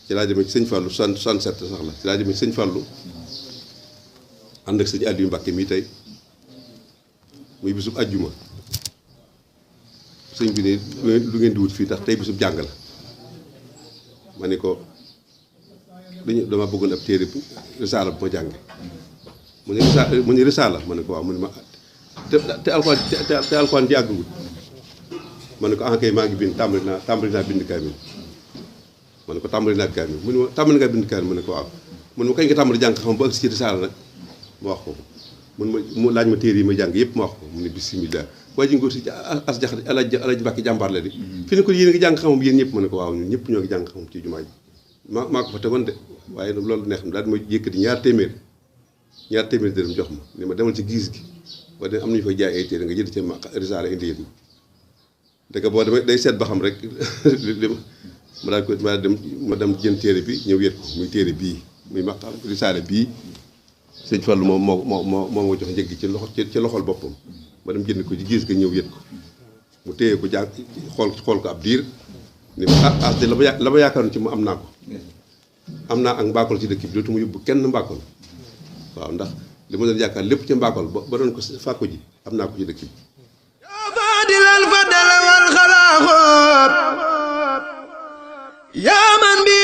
ci laa demee ci sëñ Fallou 67 sax la ci laa demee ci sëñ Fallou ànd ak sëñ Aliou Mbacké mii tey muy bisub àjjuma sëñ bi ne lu ngeen di wut fii tax tey bisub jàng la ma ne ko dama bëggoon ab téere bu risaala bu ma jànge mu ne risaala ma ne ko waaw mu ne ma te alxuraan di àggagut ma ne ko kay maa ngi bind tàmbali naa bind kaamil ma ne ko tàmbali naa kaamil mu ne ma tàmbali nga bind kaamil ma ne ko waaw mu ne ma kañ nga tàmbali jàng xam ba agsi ci risaala nag ma wax ko mu laaj ma téere yi ma jàng yëpp ma wax ko mu ne bisimilah waaye ji ngóor si as jaxate alaaj Mbàkke jàmbaar la di fi ne ko yéen a ngi jàng xamam yéen ñëpp ma ne ko waaw ñun ñëpp ñoo ngi jàng xamam ci jumaa ji maa ko fa tegoon de waaye nag loolu neex na daal di ma yëkkati ñaar téeméer dërëm jox ma ni ma demal ci giis gi ba de am nañu fa jaay ay téere nga jënd ci risaala indi yéen dëgg boo demee day seet ba xam rek li ma dem jënd téere bi ñëw yët ko muy téere bii muy maqaam risaala bii sëñ Fallu moo jox njëg gi ci loxol boppam ma dem jënd ko ci giis ga ñëw yët ko mu téye ko jàng xool ko ab diir ni ma as de la ma yaakaaroon ci mu am naa ko am naa ak mbaakol ci dëkk bi dootuma yóbbu kenn mbaakol waaw ndax li ma doon yaakaar lépp ci mbaakol ba doon ko fàkku ji am naa ko ci dëkk bi yaa man bi